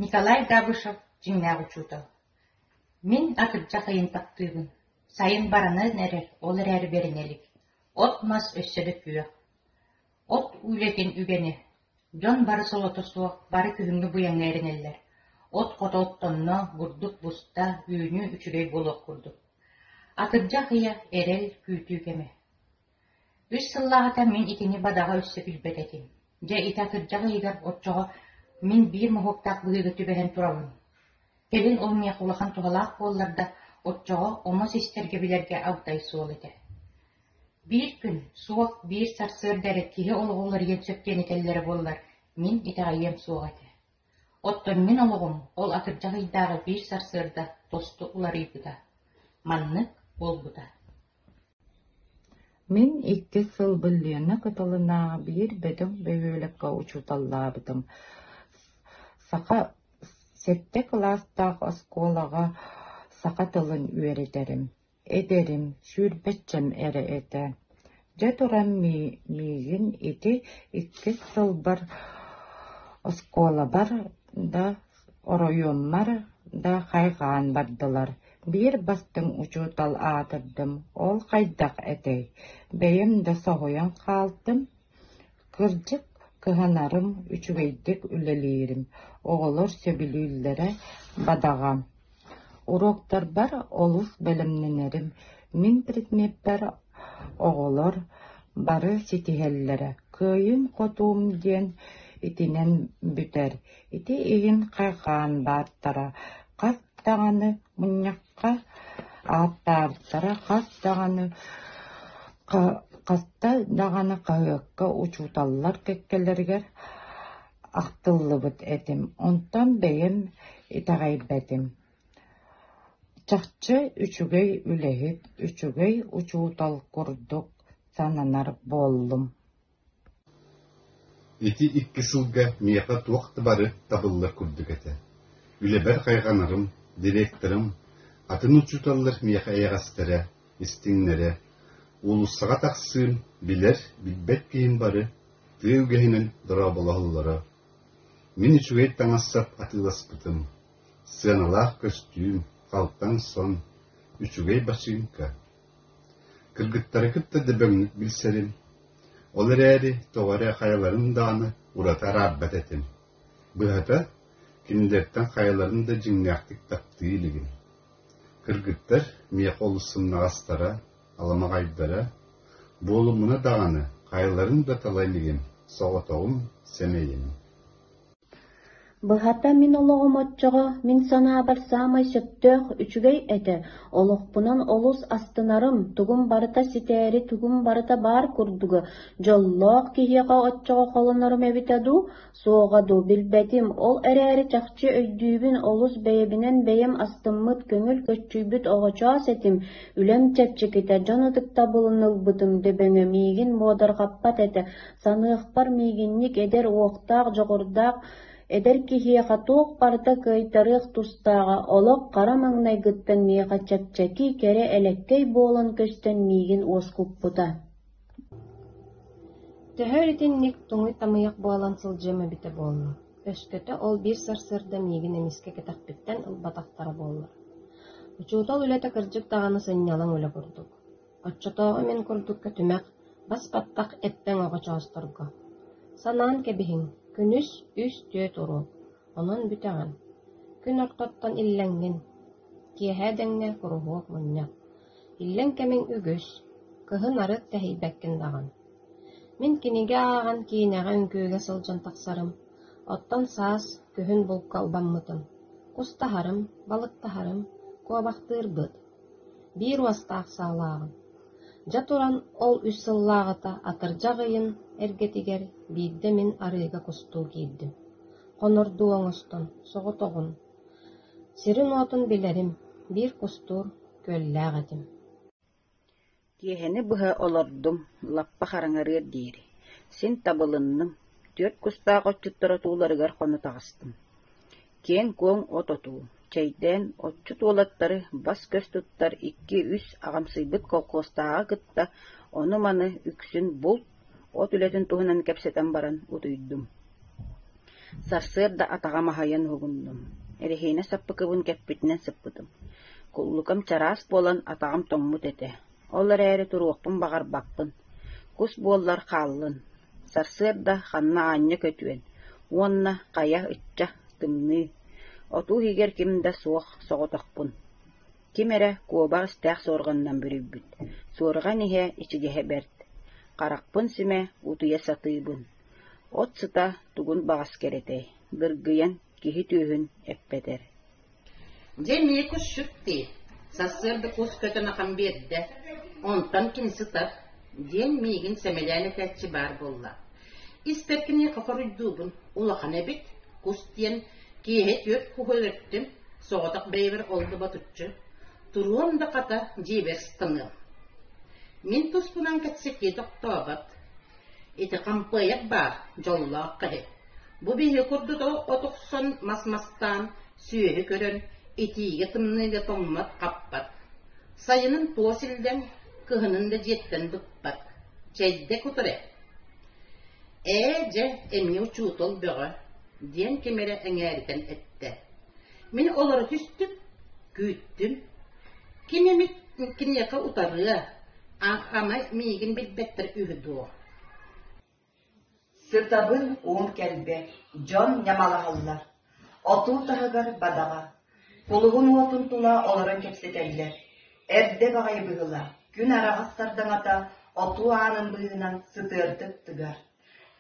Николай Габышев дьиҥнээх учуутал. Мин атырдьах ыйын таптыыбын. Сайын баранан эрэр, ол эрээри бэринэ илик. От-мас өссө да күөх. От үлэтин үгэнэ. Дьон бары солото суох, бары күһүҥҥү быйаҥҥа эрэнэллэр. От хото оттонно, бурдук буста, үүнүү үчүгэй буолуох курдук. Атырдьах ыйа эрэл, күүтүү кэмэ. Үс сыллааҕыта мин итини бадаҕа өссө билбэт этим. Дьэ ити атырдьах ыйыгар оччоҕо мин биир моһуоктаах быһыыга түбэһэн турабын. Кэлин ол миэхэ улахан туһалаах буоллар да, оччоҕо омос истэргэ билэргэ абытай суол этэ. Биир күн, суох биир сарсыарда эрэ киһи олоҕо уларыйыан сөп диэн этэллэрэ буоллар, мин итэҕэйиэм суох этэ. Оттон мин олоҕум ол атырдьах ыйдааҕы биир сарсыарда тосту уларыйбыта. Маннык буолбута. Мин иккис сылбын Лена кытылынааҕы биир бөдөҥ бөһүөлэккэ учууталлаабытым. Саха сэттэ кылаастаах оскуолаҕа саха тылын үөрэтэрим. Эдэрим, сүүрбэччэм эрэ этэ. Дьэ туран миигин ити иккис сылбар оскуолабар да, оройуоммар да хайҕаан бардылар. Биир бастыҥ учуутал аатырдым, ол хайдах этэй? Бэйэм да соһуйан хаалтым. Кырдьык, кыһанарым, үчүгэйдик үлэлиирим, оҕолор сөбүлүүллэрэ бадаҕа. Уруоктарбар олус бэлэмнэнэрим, мин предмеппэр оҕолор бары ситиһэллэрэ, кыайыым-хотуум диэн итинэн бүтэр, ити иһин хайҕаан баартара, хас даҕаны мунньахха ааттаабыттара, хас даҕаны хаста даҕаны хаһыакка учууталлар кэккэлэригэр ахтыллыбыт этим, онтон бэйэм итэҕэйбэтим. Чахчы үчүгэй үлэһит, үчүгэй учуутал курдук сананар буоллум. Ити икки сылга миэхэ туох да бары табыллар курдук этэ. Үлэбэр хайҕанарым, директорым, атын учууталлар миэхэ эйэҕэстэрэ, истиҥнэрэ, уулуссаҕа тахсыым, билэр, билбэт киһим бары тыа үгэһинэн дорооболоһоллоро. Мин үчүгэй таҥас-сап атыыласпытым, сыаналаах көстүүм, халтаҥ сон, үчүгэй бачыыҥка. Кыргыттары кытта дөбөҥнүк билсэрим, ол эрээри тоҕо эрэ хайаларын даҕаны ураты араарбат этим. Быһата, кинилэртэн хайаларын да дьиҥнээхтик таптыы илигим. Кыргыттар миэхэ олус сымнаҕастара, аламаҕайдара, буолумуна даҕаны хайаларын да тала илигим, соҕотоҕум, сэмэйим. Быһата, мин олоҕум оччоҕо, мин санаабар, саамай сөптөөх, үчүгэй этэ, олохпунан олус астынарым, тугум барыта ситээри, тугум барыта баар курдуга, дьоллоох киһиэхэ оччоҕо холонорум эбитэ дуу, суоҕа дуу, билбэтим, ол эрээри чахчы өйдүүбүн, олус бэйэбинэн бэйэм астыммыт, көҥүл көччүйбүт оҕочоос этим, үлэм чэпчэкитэ, дьон ытыктабылын ылбытым дөбөҥө миигин муодарҕаппат этэ, Саныахпар миигинньик эдэр уохтаах, дьоҕурдаах эдэр киһиэхэ туох барыта кыайтарыах тустааҕа олох хара маҥнайгыттан миэхэ чэпчэки, кэрэ, элэккэй буолан көстөн миигин уоскуппута Төһө өр итинник туҥуй-тамыйах буолан сылдьыам эбитэ буолла, өскөтө ол биир сарсыарда миигин эмискэ кэтэхпиттэн ылбатахтара буоллар. Учуутал үлэтэ кырдьык даҕаны сынньалаҥ үлэ курдук. Оччотооҕу мин курдук көтүмэх, бас-баттах эппэҥ оҕочоосторго. Санаан кэбиһиҥ, күнүс үс-түөрт уруок, онон бүтэҕин. Күн ортоттон иллэҥҥин, киэһэ дэҥҥэ куруһуок мунньах. Иллэҥ кэмиҥ үгүс, кыһын арыт тэһийбэккин даҕаны. Мин кинигэ ааҕан киинэҕэ үҥкүүгэ сылдьан тахсарым, оттон саас, күһүн булка убаммытым. Кустаһарым, балыктаһарым, куобахтыырбыт. Биир уостаах саалааҕым. Дьэ туран ол үс сыллааҕыта атырдьах ыйын эргэтигэр биирдэ мин арыыга кустуу киирдим. Хонордуу оҥостон, соҕотоҕун. Сирин-уотун билэрим, биир кустуур күөллээх этим. Киэһэни быһа олордум, лаппа хараҥарыар диэри. Син табылынным, түөрт кустаах отчуттар отууларыгар хоно таҕыстым. Киэҥ-куоҥ от отуу, чэйдээн, отчут уолаттары бас-көс туттар икки-үс аҕамсыйбыт колхуостааҕы кытта ону-маны үксүн булт, от үлэтин туһунан кэпсэтэн баран утуйдум. Сарсыарда атаҕым аһыйан уһугуннум, эрэһиинэ саппыкыбын кэппитинэн сыппытым. Куллукам чараас буолан атаҕым тоҥмут этэ, ол эрээри туруохпун баҕарбаппын, кус буоллар хааллын, сарсыарда ханна аанньа көтүөн уонна хайа ычча, тымныы, отуу иһигэр ким да суох соҕотохпун. Ким эрэ куобах истээх суорҕанынан бүрүйбүт, суорҕан иһэ ичигэһэ бэрт, харахпын симэ утуйа сатыыбын От сыта тугун баҕас кэрэтэй, дыргыйан киһи түөһүн эппэтэр Дьэ эмиэ кусчут дии, сарсыарда кус көтөн ахан биэрдэ, онтон кини сытар, диэн миигин сэмэлээн этээччи баар буолла. Испэр киниэхэ хоруйдуубун, улахан эбит, кус диэн киэһэ түөрт куһу өлөртүм, соҕотох бэйэбэр ол да ботуччу, туруом да хата дьиэбэр ыстаныам. Мин туспунан кэпсэтии тохтообот, Ити хампыайап баар, дьоллоох киһи. Бу биһи курдук от охсон, мас мастаан, сүөһү көрөн, итиигэ-тымныыга тоҥмот-хаппат. Сайынын туос иллэҥ, кыһынын да дьиэттэн быкпат. Чэйдэ кутар ээ. Ээ, дьэ, эмиэ учуутал бөҕө, диэн ким эрэ эҥээритэн эттэ. Мин олоро түстүм, күүттүм. Ким эмит киниэхэ утарыа, ама миигин билбэттэр үһү дуо? Сытабын уум кэлбэт, дьон ньамалаһаллар, отуу таһыгар бадаҕа, кулуһун уотун тула олорон кэпсэтэллэр. Эрдэ баҕайы быһыылаах, күн араҕас сардаҥата отуу аанын быыһынан сытыардык тыгар.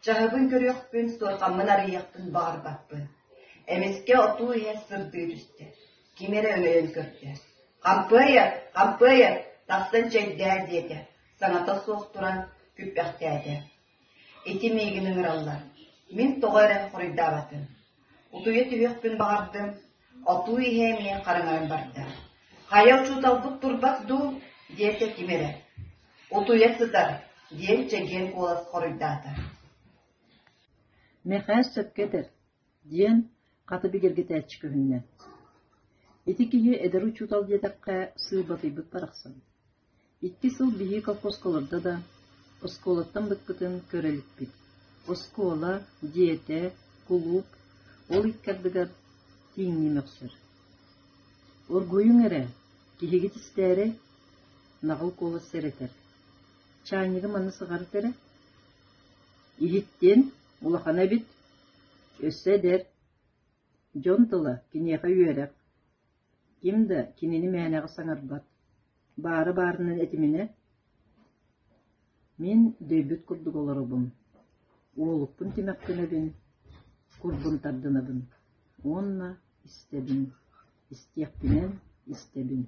Чаһыбын көрүөхпүн, суорҕаммын арыйыахпын баҕарбаппын. Эмискэ отуу иһэ сырдыы түстэ, ким эрэ өҥөйөн көрдө. «Хампыайа, хампыайа, тахсан чэйдээ» диэтэ, саҥата суох туран күппэхтээтэ. Ити миигин ыҥыраллар, мин тоҕо эрэ хоруйдаабатым. Утуйа түһүөхпүн баҕардым, отуу иһэ эмиэ хараҥаран барда. «Хайа учууталбыт турбат дуу?» диэтэ ким эрэ. «Утуйа сытар», диэн чэгиэн куолас хоруйдаата. Мэхээс сөпкө этэр, диэн хата бигэргэтээччи көһүннэ. Ити киһи эдэр учуутал диэтэххэ сыылбатыйбыт барахсан. Икки сыл биһиги колхозка олордо да, оскуолаттан быкпытын көрө иликпит. Оскуола, дьиэтэ, кулууп ол икки ардыгар тииҥнии мөхсөр. Оргуйуҥ эрэ, киһигит истээрэй, наҕыл куолас сэрэтэр. Чаанньыгы манна сыҕарыт эрэ. Иһиттин, улахана эбит, өссө эдэр. Дьон тыла киниэхэ үөрэх. Ким да кинини мээнэҕэ саҥарбат, баары баарынан этиминэ Мин дөйбүт курдук олоробун, уолукпун тимэхтэнэбин, курбун тардынабын уонна истэбин, истиэхпинэн истэбин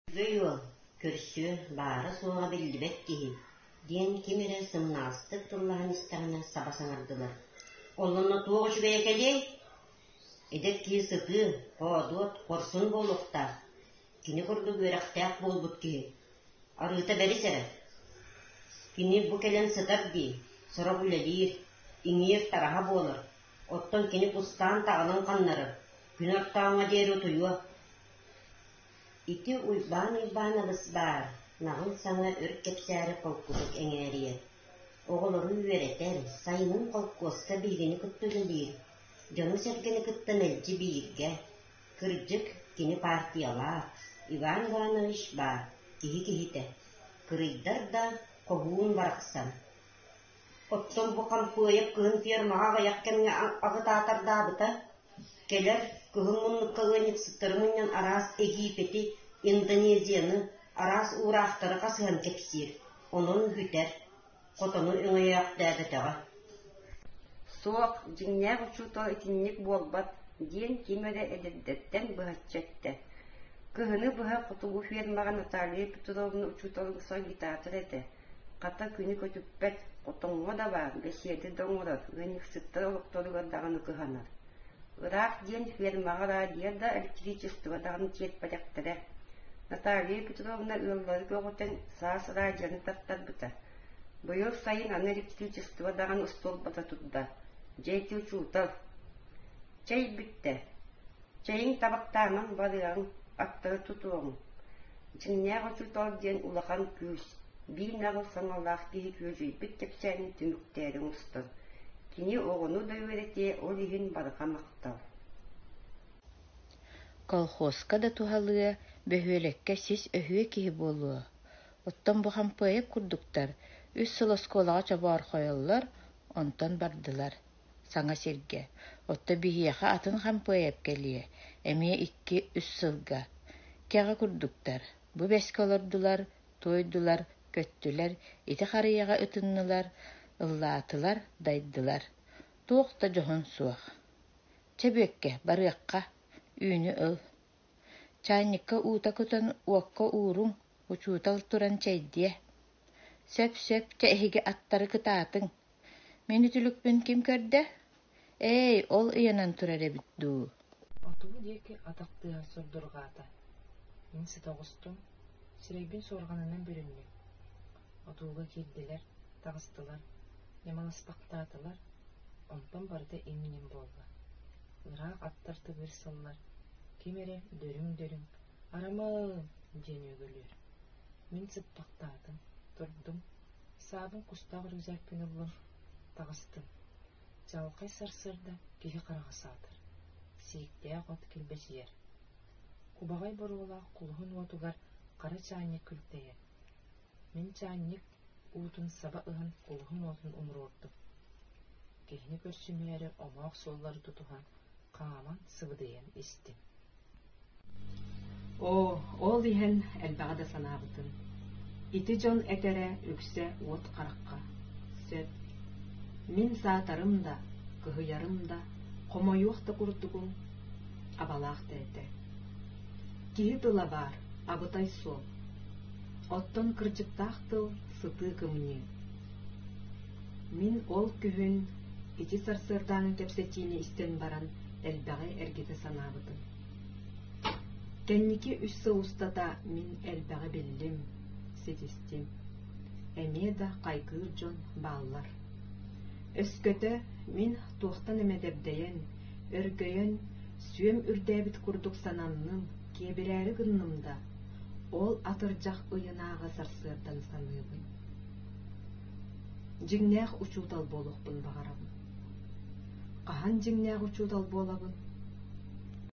Үчүгэй уол, көрсүө, баара-суоҕа биллибэт киһи, диэн ким эрэ сымнаҕастык тыллаһан истэҕинэ саба саҥардылар: «Ол онно туох үчүгэйэ кэлиэй? Эдэр киһи сытыы, хоодуот, хорсун буолуохтаах, кини курдук үөрэхтээх буолбут киһи. Арыыта бэрис эрэ. Кини бу кэлэн сытар дии, сорох үлэлиир, иҥиир тараһа буолар, оттон кини кустаан таҕылын ханнарар, күн ортооҥҥо диэри утуйуо Ити Уйбаан Уйбаанабыс баар, наҕыл саҥа өр кэпсээри холкутук эҥээрийэр, оҕолору үөрэтэр, сайынын холкуоска биһигини кытта үлэлиир, дьону-сэргэни кытта мэлдьи бииргэ. Кырдьык, кини партиялаах, Иван Иванович баар, киһи киһитэ, кырыйдар да хоһуун барахсан Оттон бу Хампыайап кыһын фермаҕа аҕыйах кэмҥэ аҕытаатардаабыта, кэлэр кыһыл муннукка ыанньыксыттары мунньан араас Египети, Индонезияны, араас уураахтары хасыһан кэпсиир, онон бүтэр, хотону өҥөйөөхтөөбөтөҕө Суох, дьиҥнээх учуутал итинник буолбат, диэн ким эрэ эдэрдэртэн быһаччы эттэ. Кыһыны быһа хотугу фермаҕа Наталья Петровна учууталыгар агитатор этэ Хата күнү көтүппэт, хотоҥҥо да баар, бэсиэдэ да оҥорор, ыанньыксыттар олохторугар даҕаны кыһанар. Ыраах диэн фермаҕа радио да, электричество даҕаны тиэрпэтэхтэрэ. Наталья Петровна ыаллары көҕүтэн саас радионы тартарбыта. Быйыл сайын аны электричество даҕаны остуолбата турда. Дьэ ити учуутал. Чэй бүттэ. Чэйиҥ табахтаамаҥ барыаҕыҥ, аттары тутуоҕуҥ. Дьиҥнээх учуутал диэн улахан күүс, биир наҕыл саҥалаах киһи күөдьүйбүт кэпсээнин түмүктээри оҥостор. Кини оҕону да үөрэтиэ, ол иһин барҕа махтал Колхозка да туһалыа, бөһүөлэккэ сис өһүө киһи буолуо. Оттон бу Хампыайап курдуктар үс сыл оскуолаҕа чобоорхойоллор, онтон бардылар саҥа сиргэ. Оттон биһиэхэ атын Хампыайап кэлиэ, эмиэ икки-үс сылга. Кэҕэ курдуктар, бу бэскэ олордулар, туойдулар, көттүлэр, ити харыйаҕа ытыннылар, ыллаатылар, дайдылар. Туох да дьоһун суох. Чэ, Бүөккэ, барыахха, үүнү ыл. Чаанньыкка уута кутан уокка ууруҥ, учуутал туран чэйдиэ. Сөп-сөп, чэ эһиги аттары кытаатыҥ. Мин үтүлүкпүн ким көрдө? Ээй, ол ыйанан турар эбит дуу Отуу диэки атах тыаһа сурдурҕаата. Мин сыта оҕустум, сирэйбин суорҕанынан бүрүннүм. Отууга киирдилэр, таҕыстылар, ньамаласпахтаатылар, онтон барыта им-ньим буолла. Ыраах аттар тыбыырсаллар, ким эрэ дөрүҥ-дөрүҥ «Арамаан!» диэн үөгүлүүр. Мин сыппахтаатым, турдум, саабын кустаах рюкзакпын ыллым, таҕыстым. Чаҕылхай сарсыарда киһи хараҕа саатар, сииктээх от килбэчийэр. Кубаҕай боруолаах кулуһун уотугар хара чаанньык күлтэйэр. Мин чаанньык уутун саба ыһан кулуһун уотун умуруордум. Киһини көрсүмээри омоох суоллары тутуһан, хааман сыбыдыйан истим. Оо, ол иһэн элбэҕи да санаабытым. Ити дьон этэрэ үксэ уот харахха сөп. Мин саатарым да, кыһыйарым да, хомойуох да курдугум, абалаах да этэ. Киһи тыла баар, абытай суол. Оттон кырдьыктаах тыл сытыы кымньыы. Мин ол күһүн ити сарсыардааҥы кэпсэтиини истэн баран элбэҕи эргитэ санаабытым. Кэнники үс сыл устата мин элбэҕи биллим, ситистим. Эмиэ да хайгыыр дьон бааллар. Өскөтө мин туохтан эмэ дэбдэйэн, өргөйөн, сүөм үрдээбит курдук сананным, киэбирээри гынным да, ол атырдьах ыйынааҕы сарсыардан саныыбын. Дьиҥнээх учуутал буолуохпун баҕарабын. Хаһан дьиҥнээх учуутал буолабын?